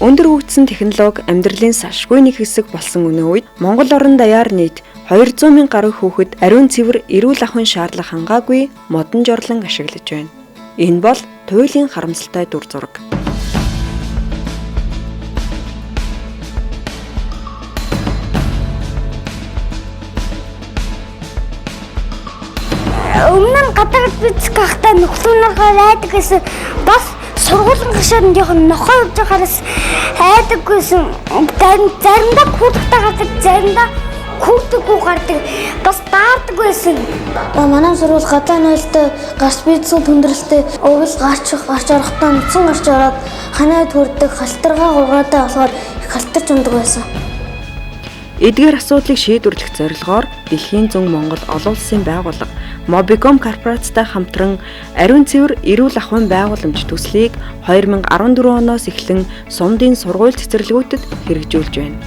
Өндөр хөгжсөн технологи амьдралын салшгүй нэг хэсэг болсон өнөө үед Монгол орон даяар нийт 200 мянган гаруй хүүхэд ариун цэвэр эрүүл ахуйн шаардлага хангаагүй модон жорлон ашиглаж байна. Энэ бол туйлын харамсалтай дүр зураг. Өмнө нь гадаад бицэг байхдаа нөхлөө наргаар айдаг гэсэн, бас сургуулийн гашаад жоохон нохоо явж байхаараас айдаг гэсэн. Заримдаа курдтай гардаг, заримдаа курдгүй гардаг, бас даардаг байсан. Манай сургууль гадаа нойлтой гарч бийцэн хүндрэлтэй, өвөл гарч гарч орохдоо нүцэн гарч ороод ханаад хүрдэг, халтаргаа гургаатай болохоор их халтарч ундаг байсан. Эдгээр асуудлыг шийдвэрлэх зорилгоор Дэлхийн зөн Монгол олон улсын байгууллага Mobicom корпорацтай хамтран ариун цэвэр эрүүл ахуйн байгууламж төслийг 2014 оноос эхлэн Сумдын сургууль цэцэрлэгүүдэд хэрэгжүүлж байна.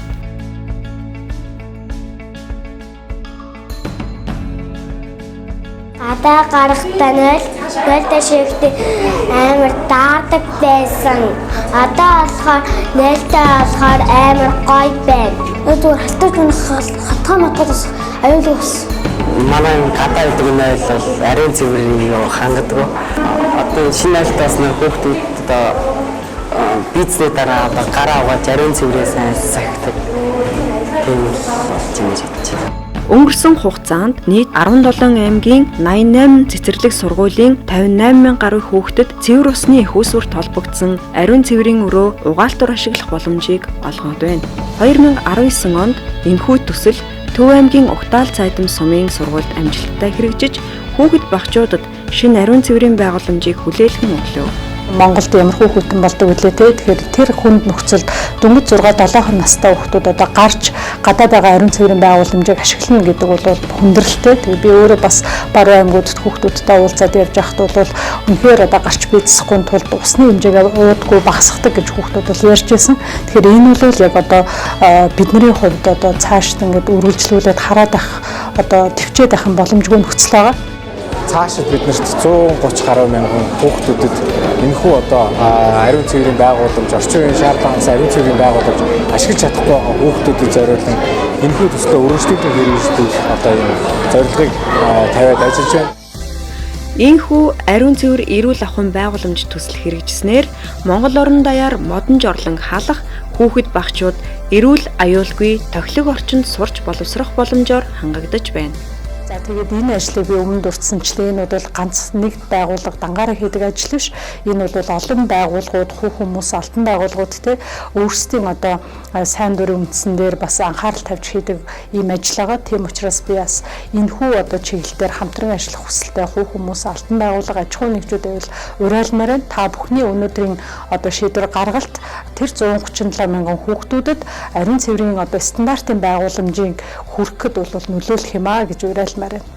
Гадаа гарахдаа нойлтой шигтэй амар даардаг байсан. Одоо болохоор нойлтой болохоор амар гоё байна. Зүгээр халтарч унах хатгаа матгаа бас аюулгүй бас. Манай гадаа идэг нойл бол ариун цэврийг хангадаг. Одоо шинэ нойлтаас нэр хүүхдүүд одоо бийцний дараа одоо гараа угааж ариун цэврээ сайн сахидаг. Тийм л болж юм гэж бодож байна. Өнгөрсөн хугацаанд нийт 17 аймгийн 88 цэцэрлэг сургуулийн 58 мянган гаруй хүүхдэд цэвэр усны эх үүсвэрт холбогдсон ариун цэврийн өрөө угаалтур ашиглах боломжийг олгоод байна. 2019 онд энэхүү төсөл Төв аймгийн Угтаал цайдам сумын сургуульд амжилттай хэрэгжиж, хүүхэд багчуудад шинэ ариун цэврийн байгууламжийг хүлээлгэн өглөө. Монголд ямар хүүхдэн болдог үлээ те. Тэгэхээр тэр хүнд нөхцөлд дөнгөж 6 7 настай хүүхдүүд одоо гарч гадаа байгаа ариун цэврийн байгууламжийг ашиглана гэдэг бол хүндрэлтэй. Тэгээ би өөрөө бас баруун аймагуудад хүүхдүүдтэй уулзаад явж байхад бол үнэхээр одоо гарч бийцэхгүй тулд усны хэмжээг уудгүй багасгадаг гэж хүүхдүүд бол ярьж байсан. Тэгэхээр энэ бол яг одоо бидний хувьд одоо цаашд ингээд үргэлжлүүлээд хараад байх, одоо төвчээд байх боломжгүй нөхцөл байгаа. Цаашид биднэрт 130 гаруй мянган хүүхдүүдэд энэхүү одоо ариун цэврийн байгууламж, орчин үеийн шаардлагаас ариун цэврийн байгууламж ашиглаж чадахгүй байгаа хүүхдүүдэд зориулан энэхүү төслөө өргөжлүүлэн хэрэгжүүлэх одоо юм зорилгыг тавиад ажиллаж байна. Ийхүү ариун цэвэр эрүүл ахуйн байгууламж төсөл хэрэгжснээр Монгол орон даяар модон жорлон халах, хүүхэд багчууд эрүүл аюулгүй тохилог орчинд сурч боловсрох боломжоор хангагдаж байна. За, тэгээд энэ ажлыг би өмнө дурдсанчлаа, энэ бол ганц нэг байгууллага дангаараа хийдэг ажил биш. Энэ бол олон байгууллагууд, хувь хүмүүс, алтан байгууллагууд те өөрсдийн одоо сайн дурын үндсэн дээр бас анхаарал тавьж хийдэг ийм ажил байгаа. Тийм учраас би бас энэхүү одоо чиглэл дээр хамтран ажиллах хүсэлтэй хувь хүмүүс, алтан байгууллага, аж ахуйн нэгжүүд байвал уриалмаар байна. Та бүхний өнөөдрийн одоо шийдвэр гаргалт тэр 137 мянган хүүхдүүдэд ариун цэврийн одоо стандартын байгууламжийг хүргэхэд бол нөлөөлөх юм а гэж уриалмаар байна.